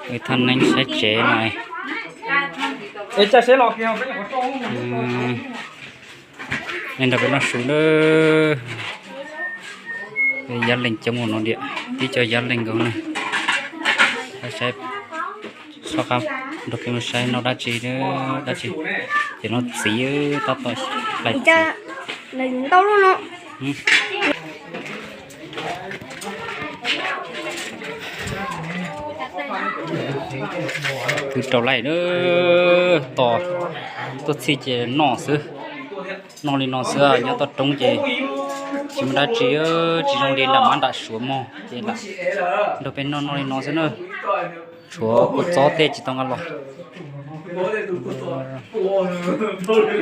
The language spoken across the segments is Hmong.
Thaj neeb saib tsev no. Nrog peb noj su na. Yab leeg coob ua no tiag, tib co yab leeg nkaus na. Saib, nrog peb mus saib noj dab tsi, dab tsi. Ces no txiv tab tom hlais txiv. Twb rau laij na, tos tuaj txhij ces noj xwb. Noj li no xwb, nyob toj roob ces tsis muaj dab tsi, tsis zoo li nram mab nram suav mog ces lam nrog peb noj noj li no xwb na. Tshuav kua txob tej tsis tau nqa los.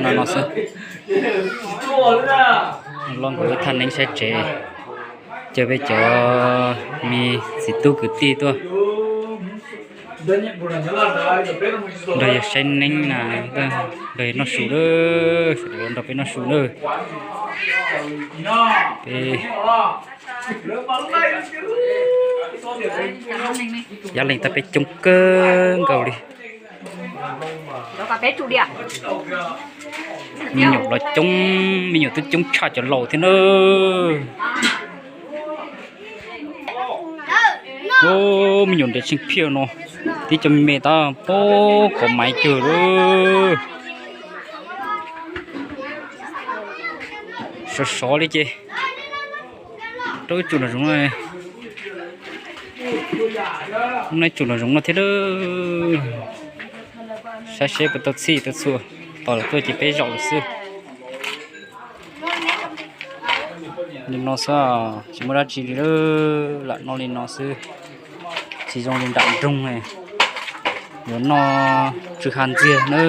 No no xwb. Los nkaus ib thaj neeb saib tsev, coj peb cov me txiv tub kwv tij tuaj nrog yawg saib neeb na, nrog yawg noj su lawm, sawv daws nrog peb noj su lawm. Peb yab leeg tab peb coob kawg nkaus li. Me nyuam los coob, me nyuam twb coob tshaj cov laus thiab na. Me nyuam nrhiav tsheej phiaj no, tib co me me tab pob kov maiv cuag lawm. Sov sov li ces rau ib tsu nram zoov no, ib tsu nram zoov no thiab. Saib seb puas tau txhij tau txhua, tos lawv tuaj ces peb zaum lawm xwb. Li no xwb, tsis muaj dab tsi li, lam noj li no xwb. Tsis zoo li nram nroog, yuav noj tsw ha ntxiag na.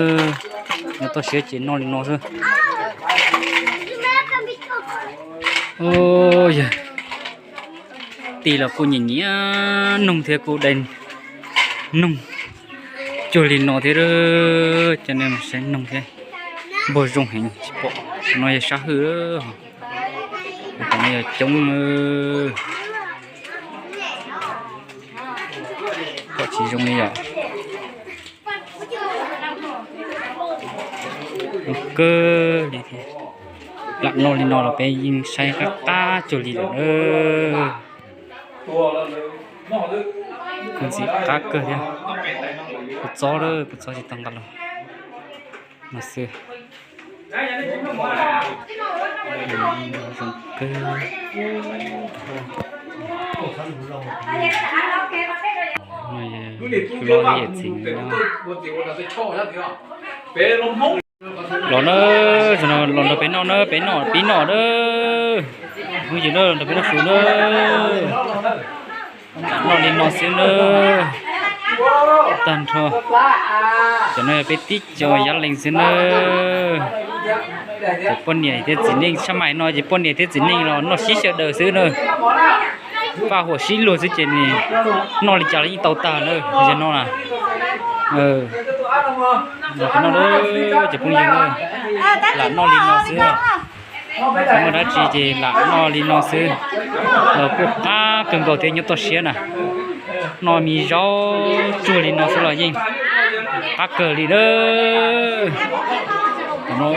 Nyob toj siab ces noj li no xwb. Yog tig los kuj nyiam nyiam noog thiab, kuj dai noog cuag li no thiab. Cov nej saib noog thiab, npog zoo heev tsis pom. No yog sab hwj, no yog coob, pom tsis zoo li yom. Kawg li thiab. Lam noj li no los peb yeej saib qab qab cuag li lawm na. Kawg ntxim qab kawg thiab. Kua txob, kua txob tsis tau nqa los no xwb. Los na, los nrog peb noj na, peb noj pib noj na. Phooj ywg na, nrog peb noj su na. Noj li no xwb na. Tag nrho cov no yog peb tib co yab leeg xwb na. Ces poj niam thiab txiv neej, sab mais no ces poj niam thiab txiv neej los noj sib sawv daws xwb na. Faj huam sib luag xwb ces nws noj li cas los yeej tau tag na. Yog no na, nrog peb noj na, cov phooj ywg na, lam noj li no xwb. Tsis muaj dab tsi ces lam noj li no xwb. Los kuj qab kawg nkaus thiab, nyob toj siab na. Noj me zaub tsuag li no xwb los yeej qab kawg li na. Tom no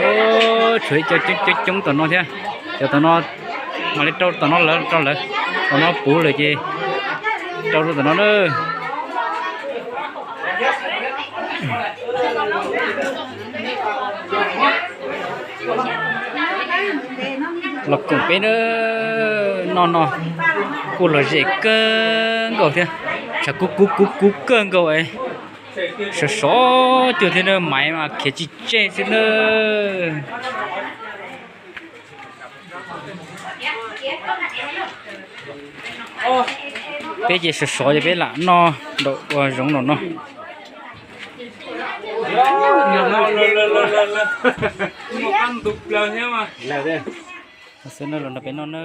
tshuav ib co coob coob tom no thiab. Cov tom no mam li rau tom no lawv, rau lawv, tom no puv lawm ces rau rau tom no na. Los koom peb na, noj no kuj lom zem kawg nkaus thiab, tshav kub kub kub kub kawg nkaus es sov sov cuag thiab na, maiv mas khiav tsis tseg xwb na. Peb ces sov sov ces peb lam noj nraum ua zoov nraum no. Xwb na, los nrog peb noj na.